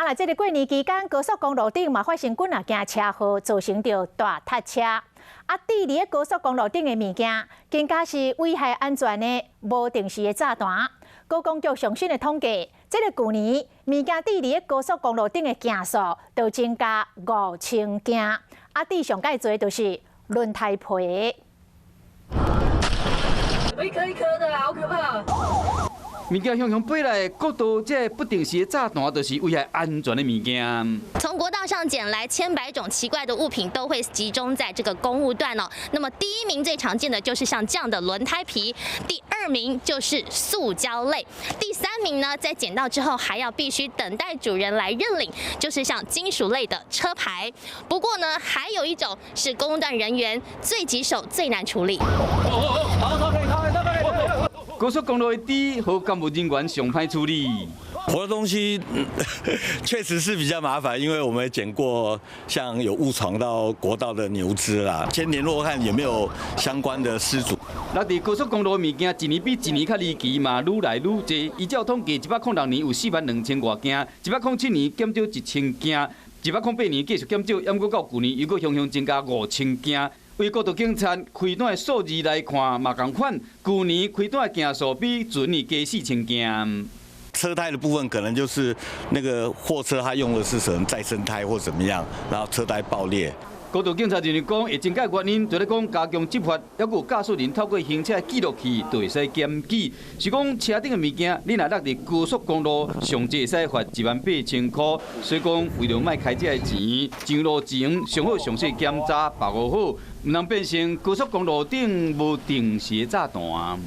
來這个過年期間，高速公路頂嘛發生幾若件車禍，造成著大塞車。啊，佇咧高速公路頂的物件，更加是危害安全的無定時的炸彈。高公局上新的統計，這个舊年物件佇咧高速公路頂的件數就增加5000件。啊，佇上蓋濟就是輪胎皮。一顆一顆的，好可怕！物件雄雄飛來，國道這不定時的炸彈，就是危害安全的物件。從國道上撿來千百種奇怪的物品，都會集中在這個公務段哦。那麼第一名最常見的就是像這樣的輪胎皮，第二名就是塑膠類，第三名呢，在撿到之後還要必須等待主人來認領，就是像金屬類的車牌。不過呢，還有一種是公務段人員最棘手、最難處理。高速公路的豬，予公務人員上歹處理。活的東西確實是比較麻煩，因為我們撿過像有誤闖到國道的牛隻啦，先聯絡看有沒有相關的失主。那佇高速公路的物件，一年比一年較離奇嘛，愈來愈濟。依照統計，106年有4萬2千外件，107年減少1000件，108年繼續減少，毋過到舊年又閣雄雄增加5000件。為國道警察開單的數字來看，嘛仝款，舊年開單的件數比前年加4000件。車胎的部分可能就是那個貨車，它用的是什麼再生胎或怎麼樣，然後車胎爆裂。國道警察認為講，會增加原因，除了講加強執法，猶閣有駕駛人透過行車記錄器就會使檢舉。是講車頂的物件，你若落佇高速公路，上濟會使罰1萬8千箍。所以講，為著莫開這个錢，上路前上好詳細檢查，把握好，毋通變成高速公路頂無定時的炸彈。